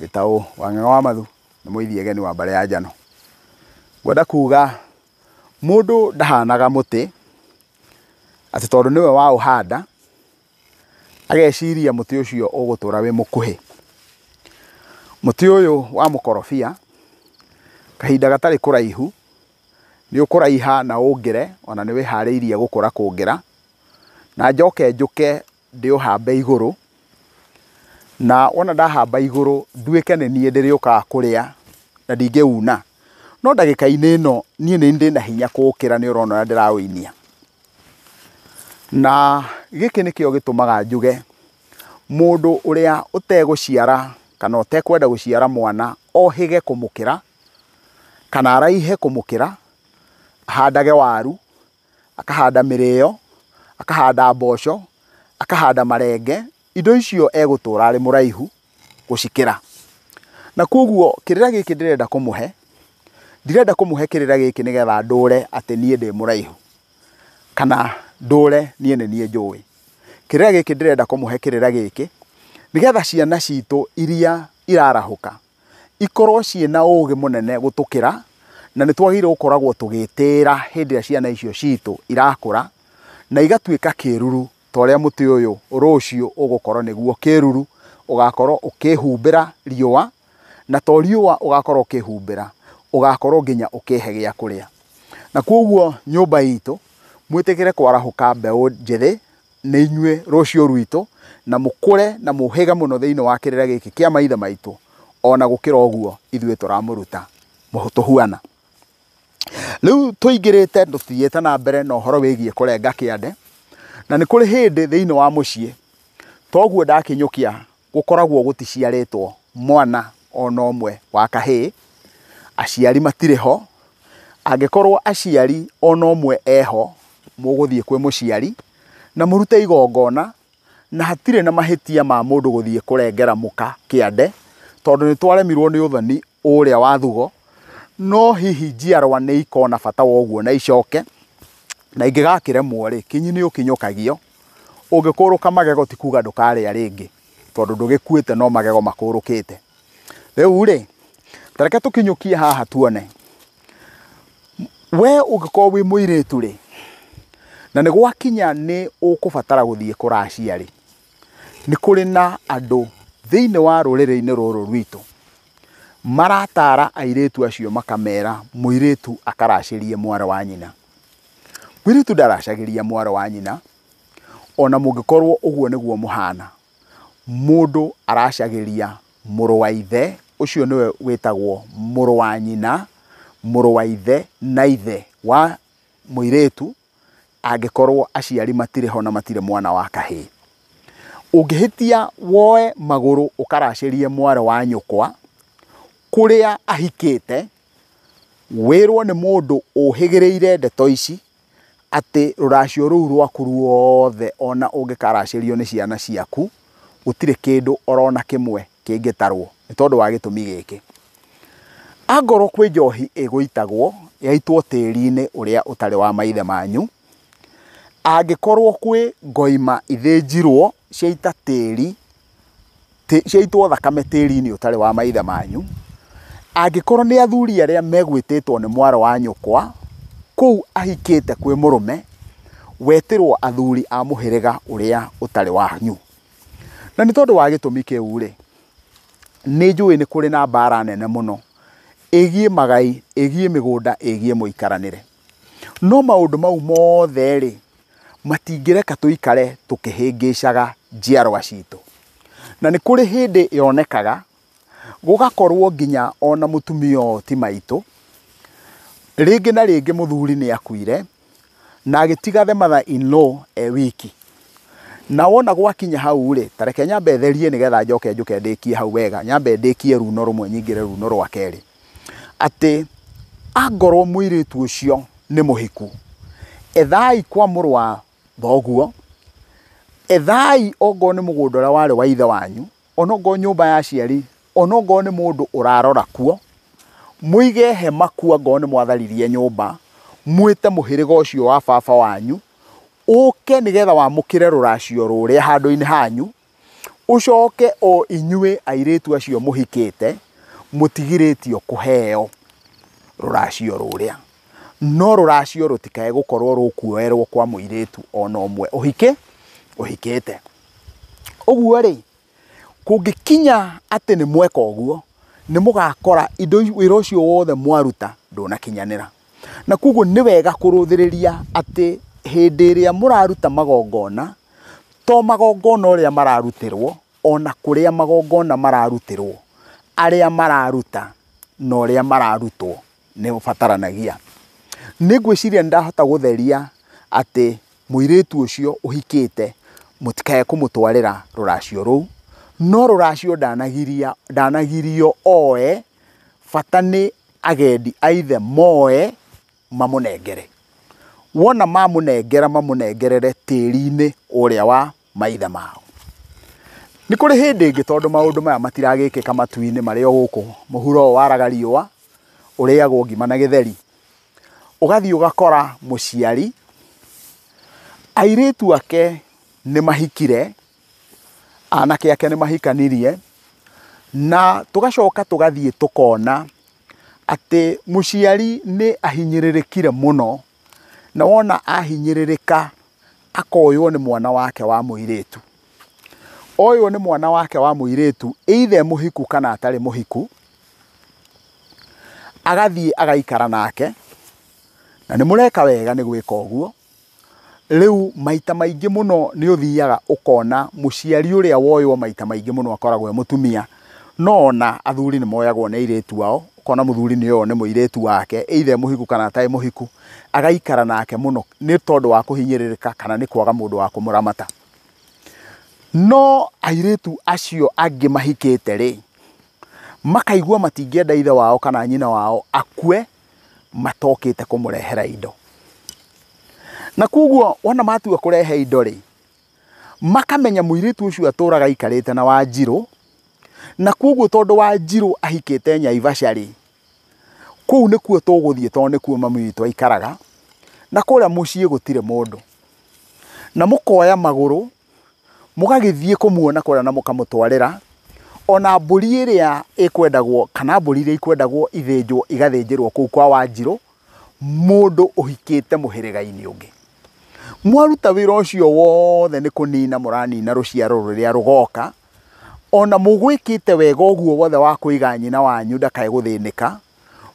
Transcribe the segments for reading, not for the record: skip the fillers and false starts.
Gĩtaũ wa Ng'ang'a wa Mathu nĩ mũithiegeni wa mbarĩ ya Njano. Ngwenda kuga mũndũ ndahanaga mũtĩ atĩ tondũ nĩwe waũhanda ageciria mũtĩ ũcio ũgũtũra wĩ mũkuhĩ. Mũtĩ ũyũ wa mũkorobia kahinda gatarĩ kũraihu nĩ ũkũraiha na ũngĩre, ona nĩ wĩharĩirie gũkũra kũngĩra, na njoke njũke ndĩũhambe igũrũ, na wona ndahamba igũrũ nduĩke nĩ niĩ ndĩrĩũkaga kũrĩa na ndingĩuna. No ndagĩka-inĩ ĩno niĩ nĩ ndĩna hinya kũũkĩra, nĩ ũrona ũrĩa ndĩraũinia. Na gĩkĩ nĩkĩo gĩtũmaga njuge mũndũ ũrĩa ũtegũciara kana ũtekwenda gũciara mwana ohĩge kũmũkĩra kana araihe kũmũkĩra, ahandage waru, akahanda mĩrĩo, akahanda mboco, akahanda marenge, indo icio egũtũra arĩ mũraihu gũcikĩra. Na koguo kĩrĩra gĩkĩ ndĩrenda kũmũhe, ndirenda kũmũhe kĩrĩra gĩkĩ nĩgetha ndũre atĩ niĩ ndĩ mũraihu kana ndũre niĩ nĩ niĩ njũĩ. Kĩrĩra gĩkĩ ndĩrenda kũmũhe kĩrĩra gĩkĩ nĩgetha ciana citũ iria irarahũka ikorwo ciĩna ũgĩ mũnene gũtũkĩra, na nĩ twagĩrĩirwo gũkoragwo tũgĩtĩĩra hĩndĩ ĩrĩa ciana icio citũ irakũra na igatuĩka kĩruru ta ũrĩa mũtĩ ũyũ rũciũ ũgũkorwo nĩguo kĩruru, ũgakorwo ũkĩhumbĩra riũa, na to riũa ũgakorwo ũkĩhumbĩra, ũgakorwo nginya ũkĩhe gĩa kũrĩa. Na koguo nyũmba itũ mwĩtĩkĩre kwarahũka mbeũ njĩthĩ, nĩ inyuĩ rũciũ rwitũ, na mũkũre na mũhĩge mũno thĩinĩ wa kĩrĩra gĩkĩ kĩa maithe maitũ, ona gũkĩra ũguo ithuĩ tũramũruta tũhuana. Rĩu tũingĩrĩte tũthiĩte na mbere na ũhoro wĩgiĩ kũrenga kĩande, na nĩ kũrĩ hĩndĩ thĩinĩ wa mũciĩ toguo ndakinyũkia gũkoragwo gũticiarĩtwo mwana ona ũmwe wa kahĩĩ, aciari matirĩ ho. Angĩkorwo aciari ona ũmwe eho, mũgũthiĩ kwĩ mũciari na mũrute igongona, na hatirĩ na mahĩtia ma mũndũ gũthiĩ kũrengera mũka kĩande, tondũ nĩ twaremirwo nĩ ũthoni ũrĩa wa thugo. No hihi njiarwa nĩ ikona bata wa ũguo na icoke, na ingĩgakĩremwo rĩ, kinyi nĩ ũkinyũkagio. Ũngĩkũrũka magego ti kuga ndũkarĩa rĩngĩ, tondũ ndũgĩkuĩte no magego makũrũkĩte. Rĩu rĩ, ta reke tũkinyũkie haha tuone. We ũngĩkorwo wĩ mũirĩtu rĩ, na nĩ gwakinya nĩ ũkũbatara gũthiĩ kũracia rĩ, nĩ kũrĩ na andũ thĩinĩ wa rũrĩrĩ-inĩ rũrũ rwitũ maratara airĩtu acio makamera mũirĩtu akaracĩrie mwarĩ wa nyina. Mũirĩtu ndaracagĩria mwarĩ wa nyina, ona mũngĩkorwo ũguo nĩguo mũhana. Mũndũ aracagĩria mũrũ wa ithe, ũcio nĩwe wĩtagwo mũrũ wa nyina, mũrũ wa ithe na ithe wa mũirĩtu, angĩkorwo aciari matirĩ ho na matirĩ mwana wa kahĩĩ. Ũngĩhĩtia woe magũrũ ũkaracĩrie mwarĩ wa nyũkwa kũrĩa ahikĩte, wĩrwo nĩ mũndũ ũhĩgĩrĩire ndeto ici atĩ rũracio rũu rwaku ruothe ona ũngĩkaracĩrio nĩ ciana ciaku gũtirĩ kĩndũ orona kĩmwe kĩngĩtarwo, nĩ tondũ wa gĩtũmi gĩkĩ. Angorwo kwĩ njohi ĩgũitagwo yaitwo tĩri-inĩ ũrĩa ũtarĩ wa maithe manyu, angĩkorwo kwĩ ngoima ithĩnjirwo ciaita tĩri, ciaitwo thakame tĩri-inĩ ũtarĩ wa maithe manyu, angĩkorwo nĩ athuri arĩa megwĩtĩtwo nĩ mwarĩ wa nyũkwa kũu ahikĩte kwĩ mũrũme, wetĩrwo athuri a mũhĩrĩga ũrĩa ũtarĩ wanyu. Na nĩ tondũ wa gĩtũmi kĩu rĩ, nĩ njũĩ nĩ kũrĩ na mbara nene mũno ĩgiĩ magai, ĩgiĩ mĩgũnda, ĩgiĩ mũikaranĩre. No maũndũ mau mothe rĩ, matingĩreka tũikare tũkĩhĩngĩcaga njiarwa citũ. Na nĩ kũrĩ hĩndĩ yonekaga gũgakorwo nginya ona mũtumia ũyũ ti maitũ, rĩngĩ na rĩngĩ mũthuri nĩ akuire na agĩtiga the mother in law e wiki. Na wona gwakinya hau rĩ, ta reke nyambe therie nĩgetha njoke njũke ndĩkie hau wega, nyambe ndĩkie runo rũmwe nyingĩre runo rwa kerĩ. Atĩ angorwo mũirĩtu ũcio nĩ mũhiku, ethai kwa mũrũ wa thoguo, ethai ongorwo nĩ mũgũnda ũrĩa warĩ wa ithe wanyu, onokorwo nyũmba ya aciari, onokorwo nĩ mũndũ ũrarora kuo, mũige hema kuo angorwo nĩ mwatharirie nyũmba, mwĩte mũhĩrĩga ũcio wa baba wanyu, ũke nĩgetha wamũkĩre rũracio rũrĩa handũ-inĩ hanyu, Ũcoke o inyuĩ airĩtu acio mũhikĩte mũtigirĩtio kũheo rũracio rũrĩa. No rũracio rũtikae gũkorwo rũkuoerwo kwa mũirĩtu ona ũmwe ũhikĩte. Ũguo rĩ, kũngĩkinya atĩ nĩ mweka ũguo, nĩ mũgakora indo wĩra ũcio wothe mwaruta ndũnakinyanĩra. Na koguo nĩ wega kũrũthĩrĩria atĩ hĩndĩ ĩrĩa mũraruta magongona, to magongona ũrĩa mararutĩrwo, ona kũrĩa magongona mararutĩrwo, arĩa mararuta na ũrĩa mararutwo nĩ ũbataranagia. Nĩ ngwĩciria nĩ ndahota gũtheria atĩ mũirĩtu ũcio ũhikĩte mũtikae kũmũtwarĩra rũracio rũu, no rũracio ndanagirio oe, bata nĩ agendi a ithe moe mamũnengere. Wona mamũnengera mamũnengerere tĩri-inĩ ũrĩa wa maithe mao. Nĩ kũrĩ hĩndĩ ĩngĩ tondũ maũndũ maya matiragĩkĩka matu-inĩ marĩ o gũkũ mũhuro ũyũ waraga riũa, ũrĩagwo ngima na gĩtheri. Ũgathiĩ ũgakora mũciari, airĩtu ake nĩ mahikire, anake ake nĩ mahikanirie, na tũgacoka tũgathiĩ tũkona atĩ mũciari nĩ ahinyĩrĩrĩkire mũno, na wona ahinyĩrĩrĩka akoywo nĩ mwana wake wa mũirĩtu. Oywo nĩ mwana wake wa mũirĩtu, either mũhiku kana atarĩ mũhiku, agathiĩ agaikara nake, na nĩ mũreka wega nĩ gwĩka ũguo. Rĩu maita maingĩ mũno nĩ ũthiaga ũkona mũciari ũrĩa woywo maita maingĩ mũno akoragwo e mũtumia, no ona athuri nĩ moyagwo nĩ airĩtu ao, ũkona mũthuri nĩ oywo nĩ mũirĩtu wake, either mũhiku kana atarĩ mũhiku, agaikara nake mũno nĩ tondũ wa kũhinyĩrĩrĩka kana nĩ kwaga mũndũ wa kũmũramata. No airĩtu acio angĩ mahikĩte rĩ, makaigua matingĩenda ithe wao kana nyina wao akue matokĩte kũmũrehera indo. Na koguo wona matua kũrehe indo rĩ, makamenya mũirĩtu ũcio atũraga aikarĩte na Wanjirũ, na koguo tondũ Wanjirũ ahikĩte Nyaivasha rĩ, kũu nĩkuo tũgũthiĩ tondũ nĩkuo mami witũ aikaraga, na kũrĩa mũciĩ gũtirĩ mũndũ. Na mũkoya magũrũ, mũgagĩthiĩ kũmuona kũrĩa na mũkamũtwarĩra, ona mbũri ĩrĩa ĩkwendagwo kana mbũri iria ikwendagwo ithĩnjwo igathĩnjĩrwo kũu kwa Wanjirũ, mũndũ ũhikĩte mũhĩrĩga-inĩ ũngĩ. Mwaruta wĩra ũcio wothe nĩ kũnina mũranina rũciaro rũrĩa rũgoka, ona mũgwĩkĩte wega ũguo wothe wa kũiga nyina wanyu ndakae gũthĩnĩka,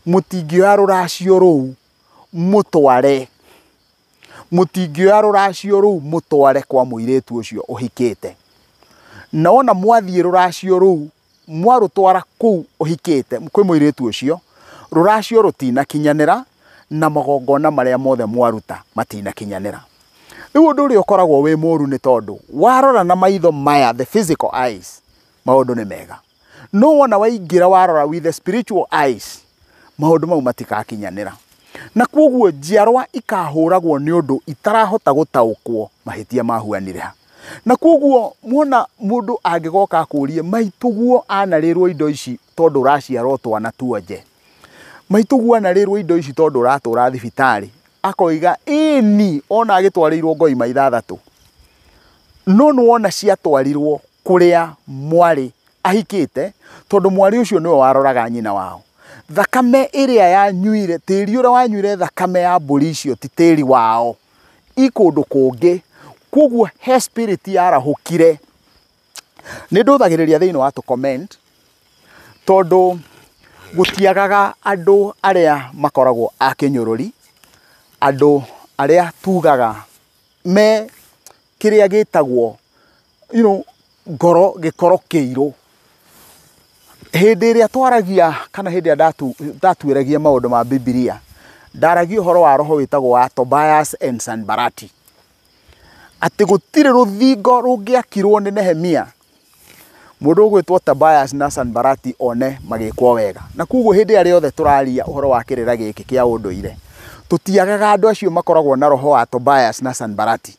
mũtingĩoya rũracio rũu mũtware, mũtingĩoya rũracio rũu mũtware kwa mũirĩtu ũcio ũhikĩte. Na wona mwathiĩ rũracio rũu mwarũtwara kũu ũhikĩte kwĩ mũirĩtu ũcio, rũracio rũtinakinyanĩra na magongona marĩa mothe mwaruta matinakinyanĩra. Rĩu ũndũ ũrĩa ũkoragwo wĩ mũru nĩ tondũ warora na maitho maya, the physical eyes, maũndũ nĩ mega. No wona waingĩra warora with the spiritual eyes, maũndũ mau matikakinyanĩra. Na koguo njiarwa ikahũragwo nĩ ũndũ itarahota gũtaũkwo mahĩtia mahuanire ha. Na koguo mwona mũndũ angĩgoka akũrie maitũguo anarĩrwo indo ici tondũ ũraciarwo twana tuonje, maitũguo anarĩrwo indo ici tondũ ũratũra thibitarĩ, akoiga ĩni ona agĩtwarĩirwo ngoima ithathatũ, no nĩwona ciatwarirwo kũrĩa mwarĩ ahikĩte tondũ mwarĩ ũcio nĩwe waroraga nyina wao. Thakame ĩrĩa yanyuire, tĩri ũrĩa wanyuire thakame ya mbũri icio ti tĩri wao, i kũndũ kũngĩ. Koguo he spirit yarahũkire. Nĩ ndũthagĩrĩria thĩinĩ wa tũ comment tondũ gũtiagaga andũ arĩa makoragwo a kĩnyũrũri, andũ arĩa tugaga me kĩrĩa gĩtagwo ngoro gĩkoro kĩirũ. Hĩndĩ ĩrĩa twaragia kana hĩndĩ ĩrĩa ndatuĩragia maũndũ ma Bibilia, ndaragia ũhoro wa roho wĩtagwo wa Tobias and Sanbalati, atĩ gũtirĩ rũthingo rũngĩakirwo nĩ Nehemia mũndũ ũgwĩtwo Tobias na Sanbalati one magĩkwo wega. Na koguo hĩndĩ ĩrĩa yothe tũraria ũhoro wa kĩrĩra gĩkĩ kĩa ũndũire, tũtiagaga andũ acio makoragwo na roho wa Tobias na Sanbalati.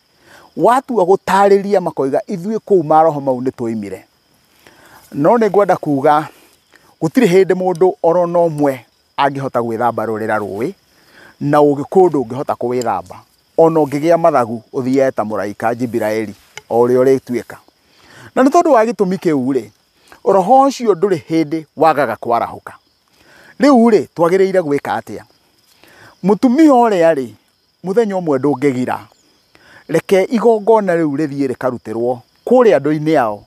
Watua gũtarĩria makoiga ithuĩ kũu maroho mau nĩ twoimire. No nĩ ngwenda kuga gũtirĩ hĩndĩ mũndũ oro na ũmwe angĩhota gwĩthamba rũrĩra rũĩ, na Ũgĩkũyũ ndũngĩhota kũwĩthamba ona ũngĩgĩa mathagu ũthiĩ ta mũraika Jibiraeli o ũrĩa ũrĩtuĩka. Na nĩ tondũ wa gĩtũmi kĩu rĩ, roho ũcio ndũrĩ hĩndĩ wagaga kwarahũka. Rĩu rĩ, twagĩrĩire gwĩka atĩa? Mũtumia ũrĩa rĩ, mũthenya ũmwe ndũngĩgira, reke igongona rĩu rĩthiĩ rĩkarutĩrwo kũrĩa andũ-inĩ ao,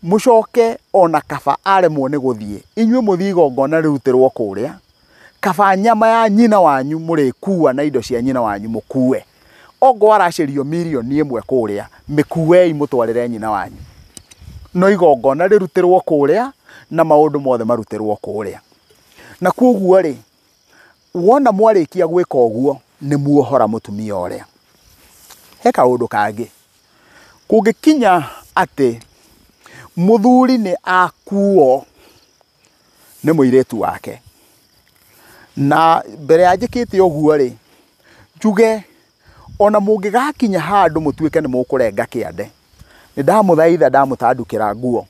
mũcoke ona kaba aremwo nĩ gũthiĩ, inyuĩ mũthiĩ igongona rĩrutĩrwo kũrĩa, kaba nyama ya nyina wanyu mũrĩkua na indo cia nyina wanyu mũkue. Ongorwo aracĩrio mirioni 1 kũrĩa, mĩkuei mũtwarĩre nyina wanyu. No igongona rĩrutĩrwo kũrĩa na maũndũ mothe marutĩrwo kũrĩa. Na koguo rĩ, wona mwarĩkia gwĩka ũguo, nĩ muohora mũtumia ũrĩa. He kaũndũ kangĩ, kũngĩkinya atĩ mũthuri nĩ akuo nĩ mũirĩtu wake, na mbere ya njĩkĩte ũguo rĩ, njuge ona mũngĩgakinya handũ mũtuĩke nĩ mũkũrenga kĩande, nĩ ndamũthaitha ndamũtandukĩra nguo,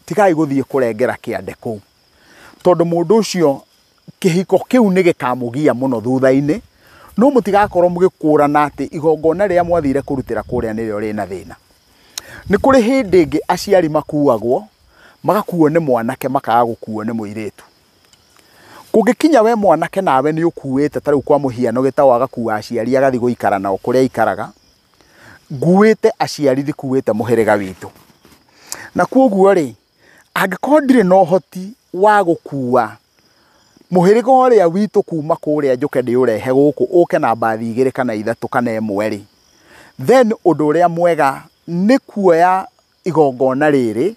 tigai gũthiĩ kũrengera kĩande kũu, tondũ mũndũ ũcio kĩhiko kĩu nĩ gĩkamũgia mũno thutha-inĩ, no mũtigakorwo mũgĩkũrana atĩ igongona rĩrĩa mwathire kũrutĩra kũrĩa nĩrĩo rĩna thĩna. Nĩ kũrĩ hĩndĩ ĩngĩ aciari makuagwo, magakuo nĩ mwanake makaga gũkuo nĩ mũirĩtu. Kũngĩkinya we mwanake nawe nĩ ũkuĩte, ta rĩu kwa mũhiano Gĩtaũ agakua aciari agathiĩ gũikara nao kũrĩa aikaraga, nguĩte aciari ndikuĩte mũhĩrĩga witũ. Na koguo rĩ, angĩkorwo ndirĩ na ũhoti wa gũkua mũhĩrĩga ũrĩa witũ kuma kũrĩa njũke ndĩũrehe gũkũ, ũke na mbathi 2 kana 3 kana 1 rĩ, then ũndũ ũrĩa mwega nĩ kuoya igongona rĩrĩ,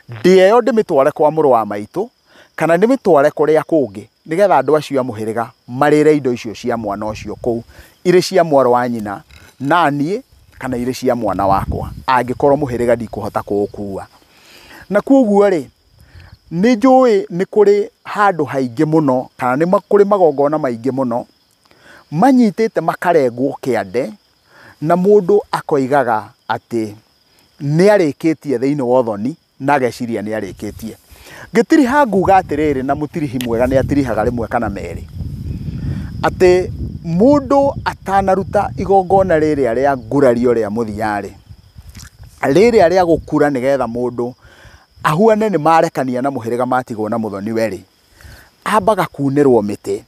ndĩeo ndĩmĩtware kwa mũrũ wa maitũ, kana ndĩmĩtware kũrĩa kũngĩ, nĩgetha andũ acio a mũhĩrĩga marĩre indo icio cia mwana ũcio kũu, irĩ cia mwarĩ wa nyina na niĩ, kana irĩ cia mwana wakwa, angĩkorwo mũhĩrĩga ndikũhota kũũkua. Na koguo rĩ, nĩ njũĩ nĩ kũrĩ handũ haingĩ mũno, kana nĩ kũrĩ magongona maingĩ mũno manyitĩte makarengwo kĩande, na mũndũ akoigaga atĩ nĩ arĩkĩtie thĩinĩ wa ũthoni, na ageciria nĩ arĩkĩtie. Ngĩtiriha nguga atĩrĩrĩ, na mũtirihi mwega nĩ atirihaga rĩmwe kana merĩ, atĩ mũndũ atanaruta igongona rĩrĩa rĩa ngurario rĩa mũthia-rĩ, rĩrĩa rĩa gũkura nĩgetha mũndũ ahuane nĩ marekania na mũhĩrĩga matigwo na mũthoni we-rĩ, ambaga kunĩrwo mĩtĩ.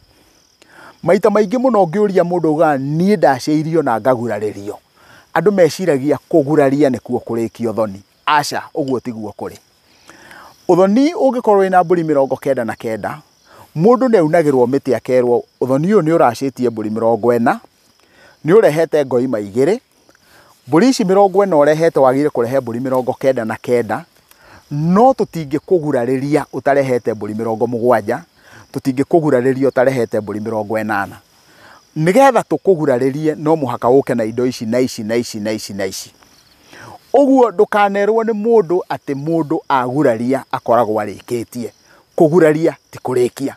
Maita maingĩ mũno ũngĩũria mũndũ augaga niĩ ndacĩirio na ngagurarĩrio. Andũ meciragia kũguraria nĩkuo kũrĩkia ũthoni. Aca, ũguo tiguo kũrĩ. Ũthoni ũngĩkorwo wĩna mbũri 99, mũndũ nĩ aunagĩrwo mĩtĩ akerwo ũthoni ũyũ nĩ ũracĩtie mbũri 40, nĩ ũrehete ngoima 2, mbũri ici 40 ũrehete wagĩrĩire kũrehe mbũri 99, no tũtingĩkũgurarĩria ũtarehete mbũri 70, tũtingĩkũgurarĩria ũtarehete mbũri 80. Nĩgetha tũkũgurarĩrie no mũhaka ũke na indo ici na ici na ici na ici na ici. Ũguo ndũkanerwo nĩ mũndũ atĩ mũndũ aguraria akoragwo arĩkĩtie. Kũguraria ti kũrĩkia.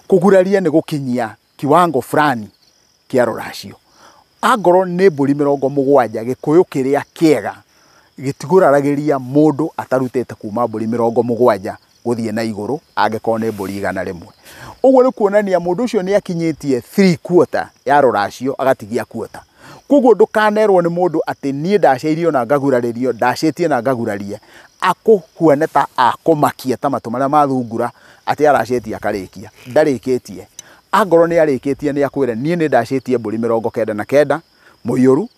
Kũguraria nĩ gũkinyia kiwango fulani kĩa rũracio. Angorwo nĩ mbũri 70, Gĩkũyũ kĩrĩa kĩega gĩtigũraragĩria mũndũ atarutĩte kuma mbũri 70 gũthiĩ na igũrũ, angĩkorwo nĩ mbũri 100. Ũguo nĩ kuonania mũndũ ũcio nĩ akinyĩtie 3/4 ya rũracio agatigia quarter. Koguo ndũkanerwo nĩ mũndũ atĩ niĩ ndacĩirio na ngagurarĩrio, ndacĩtie na ngaguraria, akũhuane ta akũmakia ta matũ marĩa mathungura atĩ aracĩtie akarĩkia. Ndarĩkĩtie. Angorwo nĩ arĩkĩtie nĩ akwĩre niĩ nĩ ndacĩtie mbũri 99 mũiyũru,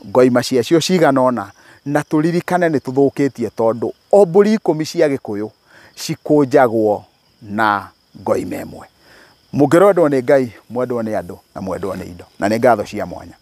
ngoima ciacio cigana ũna, na tũririkane nĩ tũthũkĩtie tondũ o mbũri 10 cia Gĩkũyũ cikũnjagwo na ngoima 1. Mũngĩrwendwo nĩ Ngai, mwendwo nĩ andũ na mwendwo nĩ indo. Na nĩ ngatho cia mwanya.